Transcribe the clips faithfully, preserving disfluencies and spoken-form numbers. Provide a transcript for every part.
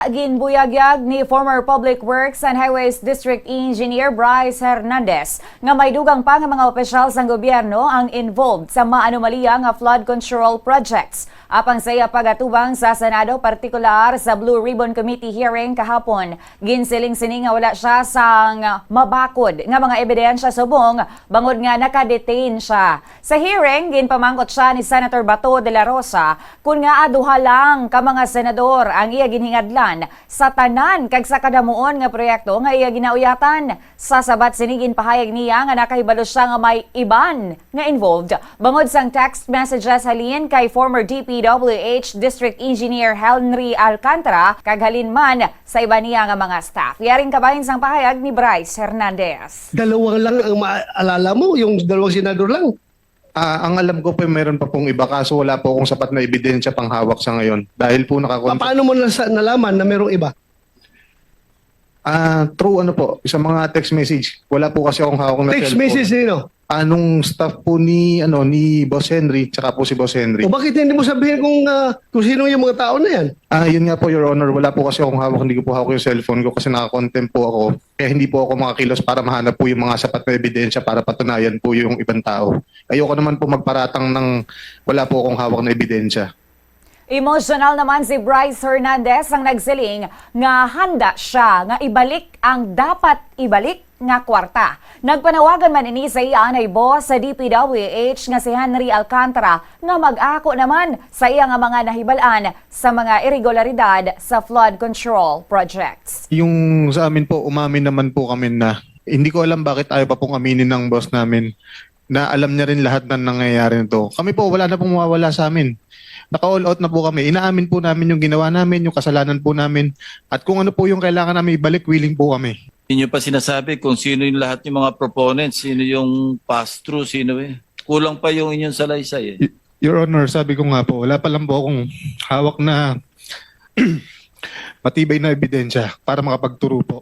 Ginbuyagyag ni former Public Works and Highways District Engineer Bryce Hernandez nga may dugang pa nga mga opisyal sang gobyerno ang involved sa maanomalya nga flood control projects. Apang sa iya pagatubang sa Senado, partikular sa Blue Ribbon Committee hearing kahapon, ginsiling sini nga wala siya sang mabakod nga mga ebidensya subong bangod nga naka-detain siya. Sa hearing, ginpamangkot siya ni Senator Bato de la Rosa kon ngaa duha lang ka mga senador ang iya ginhingadlan sa tanan kag sa kadamuon nga proyekto nga iya ginauyatan. Sa sabat sini, ginpahayag niya nga nakahibalo siya nga may iban nga involved bangod sang text messages halin kay former D P W H District Engineer Henry Alcantara kag halin man sa iban niya nga mga staff. Yaring kabahin sang pahayag ni Bryce Hernandez. Dalawa lang ang maalala mo, yung dalawang senador lang. Ah, ang alam ko po, meron pa pong iba, kaso wala po akong sapat na ebidensya panghawak sa ngayon. Dahil po Pa-, nakakon- paano mo nasa-, nalaman na merong iba? Ah, through ano po, sa mga text message. Wala po kasi akong hawak na Text cellphone. Message nino? Anong staff po ni, ano, ni Boss Henry, tsaka po si Boss Henry. O bakit hindi mo sabihin kung, ah, kung sino yung mga tao na yan? Ah, yun nga po, Your Honor, wala po kasi akong hawak, hindi ko po hawak yung cellphone ko kasi naka-contempt po ako. Kaya hindi po ako makakilos para mahanap po yung mga sapat na ebidensya para patunayan po yung ibang tao. Ayoko naman po magparatang ng wala po akong hawak na ebidensya. Emosyonal naman si Bryce Hernandez ang nagsiling nga handa siya nga ibalik ang dapat ibalik nga kwarta. Nagpanawagan man ini sa iya anay boss sa D P W H nga si Henry Alcantara nga mag-ako naman sa iya nga mga nahibal-an sa mga iregularidad sa flood control projects. Yung sa amin po, umamin naman po kami na hindi ko alam bakit ayaw pa pong aminin ng boss namin na alam niya rin lahat ng nangyayari nito. Kami po, wala na pong mawawala sa amin. Naka-all out na po kami. Inaamin po namin yung ginawa namin, yung kasalanan po namin. At kung ano po yung kailangan namin ibalik, willing po kami. Inyo pa sinasabi kung sino yung lahat yung mga proponents, sino yung pass-through, sino eh. Kulang pa yung inyong salaysay eh. Y-, Your Honor, sabi ko nga po, wala pa lang po akong hawak na matibay na ebidensya para makapagturo po.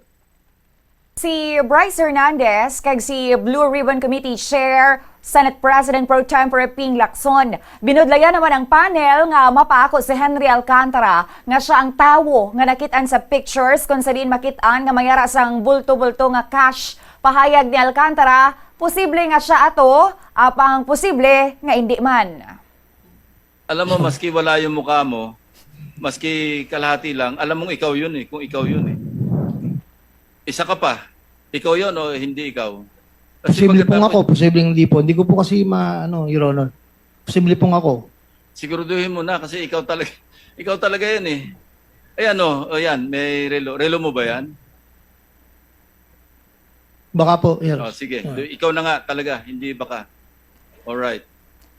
Si Bryce Hernandez kag si Blue Ribbon Committee Chair, Senate President Pro Tempore Ping Lacson. Binudlayan naman ang panel nga mapaako si Henry Alcantara nga siya ang tawo nga nakit-an sa pictures kung sa diin makit-an nga may ara sang bulto-bulto nga cash. Pahayag ni Alcantara, posible nga siya ato, apang posible nga indi man. Alam mo, maski wala yung mukha mo, maski kalahati lang, alam mong ikaw yun eh, kung ikaw yun eh. Isa ka pa, ikaw yun o hindi ikaw? Kasi Posible pong pagkatapos ako, posibleng hindi po. Hindi ko po kasi ma-, ano, Your Honor. Posible pong ako. Siguraduhin mo na kasi ikaw talaga, ikaw talaga yan eh. Ay ano, o yan, may relo. Relo mo ba yan? Baka po, Your Oh, sige. Ah. Ikaw na nga talaga, hindi baka. Alright.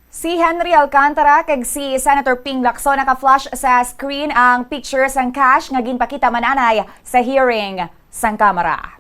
Si Henry Alcantara kag si Senator Ping Lacson naka-flash sa screen ang picture sang cash nga ginpakita man anay sa hearing sang Kamara.